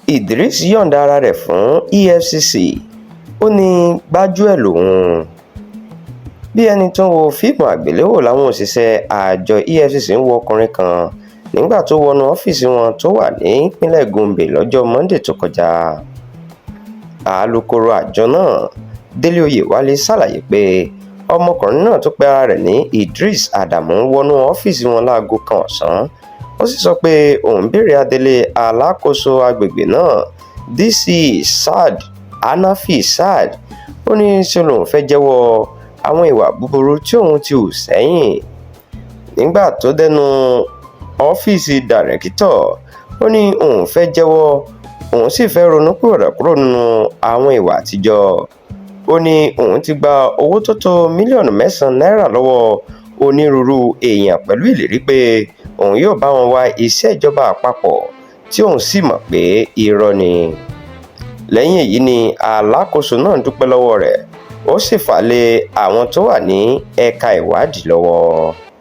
Idris yọ̀ǹda ara rẹ̀ fún EFCC, ò ní gbájú-ẹ̀ lòun. Bíi ẹni tó ń wo fíìmù àgbéléwò làwọn òṣìṣẹ́ àjọ EFCC ń wo ọkùnrin kan nígbà tó wọnú ọ́fíìsì wọn tó wà nípìnlẹ̀ Gombe lọ́jọ́ Monde tó kọjá. Alūkkóró àjọ náà, Délé Oyewale, ṣàlàyé pé ọmọkùnrin náà tó pe ara rẹ̀ ní Idris Adamu wọnú ọ́fíìsì wọn láago kan ọ̀sán, ó sì sọ pé òun béèrè adelé alákòóso àgbègbè náà, Dc Saad Hanafi Saad. Ó ní ṣe lòun fẹ́ẹ́ jẹ́wọ́ àwọn ìwà búburú tí òun ti hù sẹ́yìn. Nígbà tó dénú ọ́fíìsì dàrẹ́kítọ̀, ó ní òun fẹ́ẹ́ jẹ́wọ́, òun sì fẹ́ẹ́ ronúpìwàdà kúrò nínú àwọn ìwà àtijọ́. Ó ní òun ti gba owó tó tó mílíọ̀nù 9 náírà lọ́wọ́ onírúurú èèyàn pẹ̀lú ìlérí pé òun yóò bá wọn wá iṣẹ́ ìjọba àpapọ̀, tí òun sì mọ̀ pé irọ́ ni. Lẹ́yìn èyí ni alákòóso náà dúpẹ́ lọ́wọ́ rẹ̀, ó sì fà á lé àwọn tó wà ní ẹ̀ka ìwádìí lọ́wọ́.